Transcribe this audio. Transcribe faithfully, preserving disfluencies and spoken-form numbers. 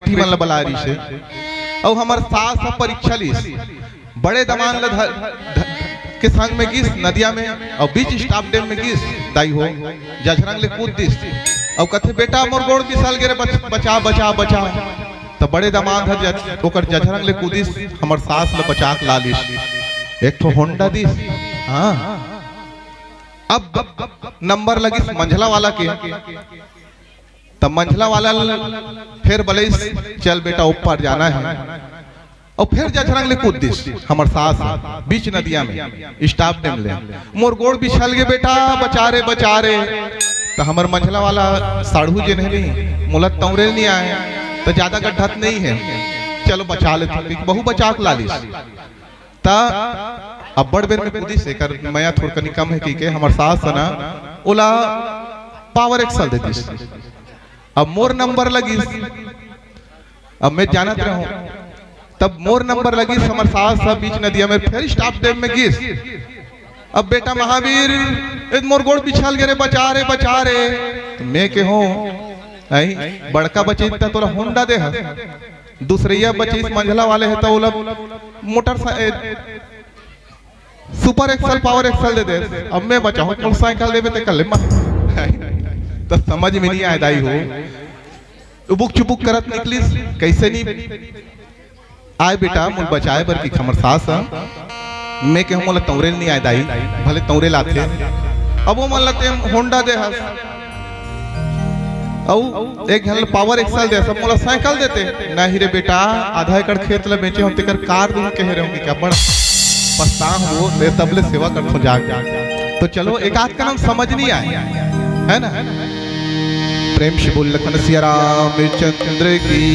बेटी मन ला बला रिहिस हे। अउ हमर सास ह परीक्षा लिस, बड़े दमांद ल धर, धर, के संग में गिस नदिया में, अउ बीच स्टॉप डैम में गिस, दाई हो, जझरंग ले कूद दिस। अउ कथे, "बेटा, मोर गोड़ बिसल गे रे, बच-, बचा, बचा, बचा।" त बड़े दमांद ह जज-, ओकर जझरंग ले कूदिस, हमर सास ल बचा के ला लिस। एक ठो होंडा दिस। हाँ, अब नंबर लगिस मंझला वाला के। त मंझला वाला ल फेर बलइस, "चल बेटा, ओ पार जाना हे।" अउ फेर जझरंग ले कूद दिस हमर सास ह, बीच नदिया में, स्टॉप डैम ले। "मोर गोड़ बिछल गे बेटा, बचा रे, बचा रे।" त हमर मंझला वाला साढ़ू जेन हे नी, मोला तौंरे नइ आय, त जादा गड्ढा त नइ हे, चलो बचा लेथन, कहिके बहू बचा के ला लिस। त अब्बड़ बेर में कूदिस, एकर मया थोड़कनी कम हे कहिके हमर सास ह ना, ओला पावर एक्सल दे दिस। अब मोर नंबर लगिस, अब मैं जानत रहूं, तब मोर नंबर लगिस, हमर सास ह बीच नदिया में फेर स्टॉप डैम में गिस। "अब बेटा महावीर, ए मोर गोड़ बिछल गे रे, बचा रे, बचा रे।" त मैं केहों, "अई, बड़का बचिस त तोला होंडा दे हस, दूसरइया बचिस मंझला वाले हे त ओला मोटरसा-, ए, सुपर एक्सल, पावर एक्सल दे दे, अब मैं बचाहूं, मोटरसाइकिल देबे ते कर ले मा।" त समझ में नइ आय दाई हो, उबुक चुबुक करत निकलिस, "कइसे नइ आय बेटा, मोला बचाय बर?" कहिके हमर सास ह, मैं केहों, "मोला तौंरे नइ आय दाई।" भले तौंरे ल आथे, अब ओ मन ला ते होंडा दे हस, अउ एक झन ल पावर एक्सल दे, सब मोला साइकिल देते। "नहीं रे बेटा, आधा एकड़ खेत ल बेचे हों, तेकर कार दूं कहे रहे हों, कि अब्बड़ पछताहूं, मैं तब ले सेवा करथों जाके।" तो चलो, एक आध का नाम समझ नइ आय, है ना? प्रेम से बोल लखन सिया रामचंद्र की।